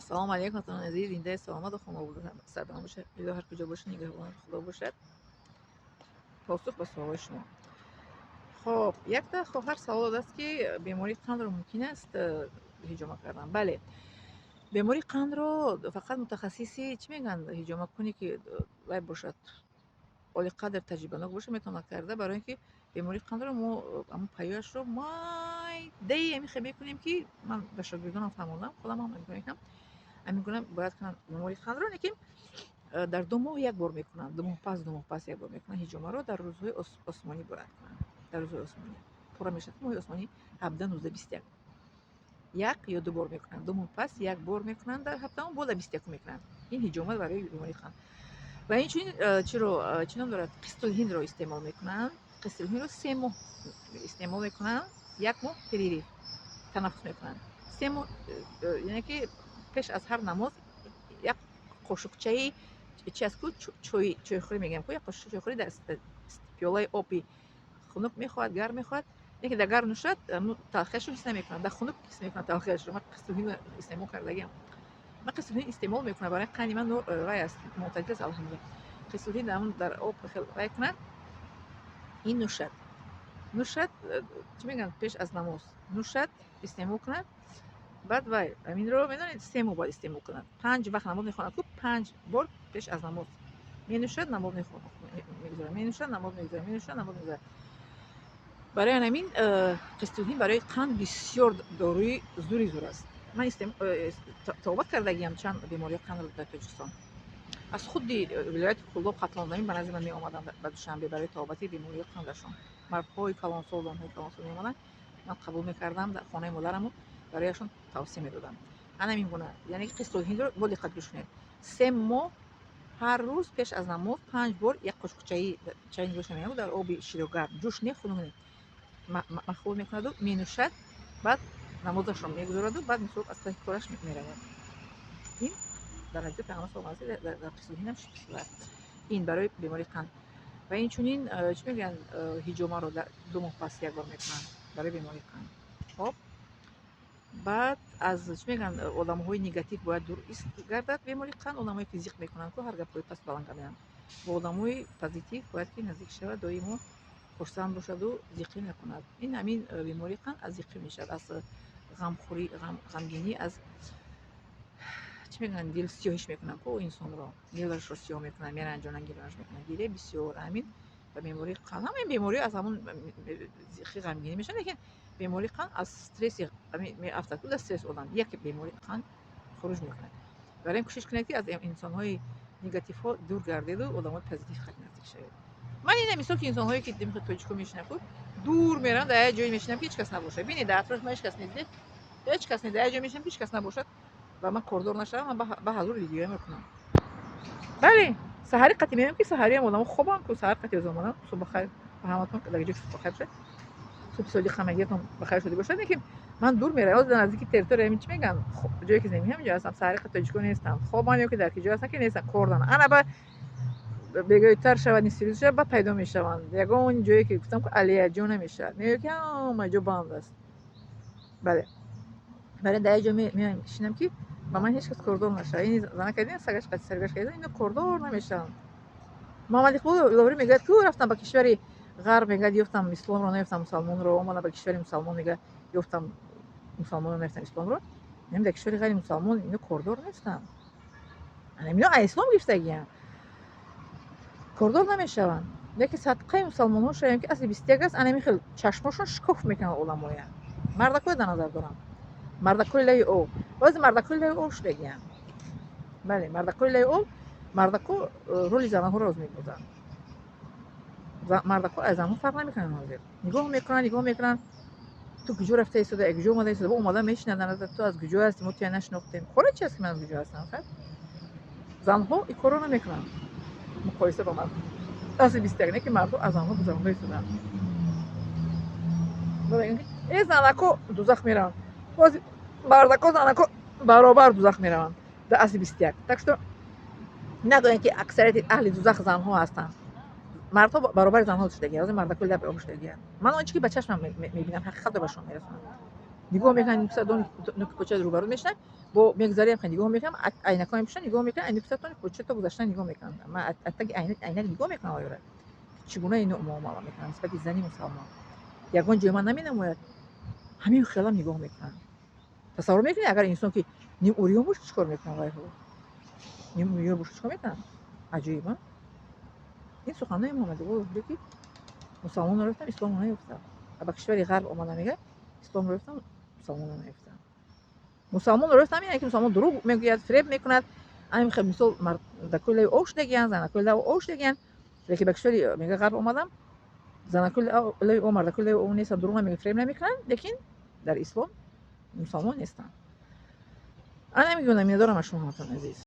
Салому алейкум, ватанони азиз, зиндаи саломату хонавода сарбаланд бошад. Илоҳ, ҳар куҷо бошед, нигаҳбони Худо бошад. Посух ба суолҳои шумо. Хоб, якта хоҳар савол додааст, ки бемории қандро мумкин аст ҳиҷома кардан? Бале, бемории қандро фақат мутахассиси, чӣ мегӯянд, ҳиҷомакуне, ки вай бошад, олиқадр таҷрибанок бошад, метавонад карда, барои ин ки бемории қандро мо ҳамн паёяшро майдаи ҳамин хел мекунем, ки ман ба шогирдонам фаҳмондам, худам ҳам мекунам. Ҳамин гуна бояд кунанд бемории қандро, лекин дар 2 моҳ як бор мекунанд, 2 моҳ пас, 2 моҳ пас як бор мекунанд ҳиҷомаро. Дар рӯзҳои осмонӣ бояд кунанд, дар рӯзҳои осмонӣ пурра мешавад моҳи осмонӣ: 17, 19, 21. Як ё ду бор мекунанд, 2 моҳ пас як бор мекунанд, дар 17-ум, бо дар 21-ум мекунанд. Ин ҳиҷома барои бемории қанд. Ва инчунин чиро, чӣ ном дорад, қистулҳиндро истеъмол мекунанд. Қистулҳиндро 3 моҳ истеъмол мекунанд, як моҳ перерыв, танаффус мекунанд, 3 моҳ. Яъне ки пеш аз ҳар намоз як қошуқчаи чи аст ку, чойхӯрӣ мегӯям ку, як қошуқ чойхӯрӣ дар пиёлаи оби хунук мехоҳад, гарм мехоҳад, лекин дар гарм нӯшад, талхиашро ҳис намекунад, дар хунук ҳис мекунад талхиашро. Ман қистулҳиндро истеъмол кардагиам, ман қистулҳинд истеъмол мекунам, барои қанди ман вай аст, мӯътадил аст, алҳамдулилла. Қистулҳинд ҳамун дар об вай кунад, ин нӯшад, нӯшад, чӣ мегӯянд, пеш аз намоз нӯшад, истеъмол кунад. Баъд вай ҳаминро, медонед, 3 моҳ бояд истеъмол кунад. Панҷ вақт намоз мехонад ку, панҷ бор пеш аз намоз менӯшад, намоз мегузорад, менӯшад, намоз мегузорад, менӯшад, намоз мегузорад. Барои ҳамин қистулҳинд барои қанд бисёр доруи зури зур аст. Ман табобат кардагиам чанд бемории қандро дар Тоҷикистон. Аз худи вилояти Кӯлоб, Хатлон замин ба назди ман меомаданд ба Душанбе барои табобати бемории қандашон. Мардҳои калонсол, занҳои калонсол меомаданд, ман қабул мекардам дар хонаи модараму барояшон тавсия медодам ана ҳамин гуна. Яъне ки қистулҳиндро бо диққат гӯш кунед: 3 моҳ ҳар рӯз пеш аз намоз панҷ бор як қошуқчаи чай нигоҳ меяд, дар оби широгарм, ҷӯш не, хунук не, махлут мекунаду менӯшад, баъд намозашро мегузораду, баъд мисол аз паи кораш меравад. Ин дар ҳадиси Пайғамбар саллаллоҳу алайҳи васаллам дар қистулҳиндам шудааст. Ин барои бемории қанд. Ва инчунин, чӣ мегӯянд, ҳиҷомаро 2 моҳ пас як бор мекунанд барои бемории қанд. Хоб, баъд аз, чӣ мегӯянд, одамҳои негатив бояд дур гардад бемории қанд, одамое ки зиқ мекунанд ку, ҳар гапҳои паст баланд кардаанд. Бо одамои позитив бояд ки наздик шавад, доимо хурсанд бошаду зиқӣ накунад. Ин ҳамин бемории қанд аз зиқӣ мешавад, аз ғамхӯрӣ, ғамгинӣ, аз, чӣ мегӯянд, дилсиёҳиш мекунанд ку, инсонро дилашро сиёҳ мекунанд, меранҷонанд, гиронаш мекунанд. Гиря бисёр ҳамин ба бемории қанд, ҳамаи бемориҳо аз ҳамун зиқӣ, ғамгинӣ мешавад, лекин бемории қанд аз стресси меафтад ку, дар стресс одам як бемории қанд хуруҷ мекунад. Барои ин кӯшиш кунед, ки аз инсонҳои негативҳо дур гардеду одамои позитив хеле наздик шавед. Ман ина мисол ки инсонҳое ки тоҷико мешинам ку, дур меравам, дар як ҷое мешинам, ки ҳеҷ кас набошад. Бинед, дар атрофи ман ҳеҷ кас нест, ҳеҷ кас нест. Дар як ҷое мешинам, ки ҳеҷ кас набошад ва ман кордор нашавам, ман ба ҳазур видеоя мекунам. Бале, саҳари қати меоям, ки саҳариам одамо хобам ку, саҳар қати ёз омадам. Субҳ бахайр ба ҳаматон, дар ҷо субҳ бахайр бошад, субҳи содиқ ҳамагиятон бахайр шуда бошад. Лекин ман дур меравам, ҳозир дар наздики территория, ҳамин, чӣ мегӯянд, ҷое ки зиндагӣ, ҳамин ҷо ҳастам. Саҳари қати тоҷико нестам, хобанд ё ки дар ки ҷо ҳастанд, ки нестанд, кор доранд. Ана ба бегоҳитар шавад, нисфирӯз шавад, баъд пайдо мешаванд. Ягон ҷое ки гуфтам ку, алияҷо намешавад, мегӯяд, ки ҳама ҷо банд аст. Бале, барои дар як ҷо меоям, шинам, ки ба ман ҳеҷ кас кордор нашавад. Ин зана кардин, сагаш қати саргаш кардин, ино кордор намешаванд. Муҳаммад Иқбол Ловарӣ мегӯяд ку, рафтам ба кишвари ғарб, мегӯяд, ёфтам исломро, наёфтам мусалмонро, омадам ба кишвари мусалмон, мегӯяд, ёфтам мусалмонро, наёфтам исломро. Дар кишвари ғайри мусалмон ино кордор нестанд. Ино аз ислом гирифтагиянд, кордор намешаванд. Лекин садқаи мусалмонҳо шавем, ки асри 21 аст, анами хел чашмошон шикоф мекунанд одамоя. Мардакоя дар назар дорам, мардакои лаи об, бози мардакои лаи об шудагиянд. Бале, мардакои лаи об, мардако роли занҳоро роз мебозанд. Мардако аз занҳо фарқ намекунанд. Ҳозир нигоҳ мекунанд, нигоҳ мекунанд: ту куҷо рафта истода, куҷо омада истода. Омада мешинанд дар назар: ту аз куҷо ҳасти? Мо туя нашинохтем. Кора чи аст, ки ман аз куҷо ҳастам? Хайр, занҳо ин корро намекунанд муқоиса ба мард. Асри 21 не, ки мардҳо аз занҳо гузаронда истоданд. Э, занако дузах мераванд, бози мардако, занако баробар дузах мераванд дар асри 21. Так что нагӯянд, ки аксарияти аҳли дузах занҳо ҳастанд. Мардҳо баробари занҳо шудагианд, ҳозир мардакои лаби об шудагианд. Ман он чи ки ба чашмам мебинам, ҳақиқатро ба шумо мерасонам. Нигоҳ мекунанд, нуки сар нуки поча рӯбарӯ мешаванд, бо мегзарем, нигоҳ мекунам, айнакҳо мепӯшанд, нигоҳ мекунанд, нуки сар то нуки поча то гузаштан нигоҳ мекунанд. Ман аз таги айнак нигоҳ мекунам оёра, чӣ гуна ино муомала мекунанд нисбати зани мусалмон. Ягон ҷои ман наменамояд, ҳамин хелам нигоҳ мекунанд. Тасаввур мекунед, агар инсон ки ним урён бошад, чӣ кор мекунанд? Вайҳо ним урён бошад, чӣ кор мекунанд? Аҷоиб, а? Ин суханҳои Муҳаммадиқбол, ки мусалмонро ёфтам, исломро наёфтам. Ба кишвари ғарб омада, мега, исломро ёфтам, мусалмонро наёфтам. Мусалмонро ёфтам, яъне ки мусалмон дурӯғ мегӯяд, фиреб мекунад. Ҳамин хел, мисол, мардакои лави ов шудагиянд, занакои лави ов шудагиянд. Лекин ба кишвари, мега, ғарб омадам, занакои лави ов, мардакои лави ов нестанд, дурӯғ намегӯянд, фиреб намекунанд, лекин дар ислом мусалмон нестанд. Ана мегӯям, миннатдорам аз шумо, ҳамватанони азиз.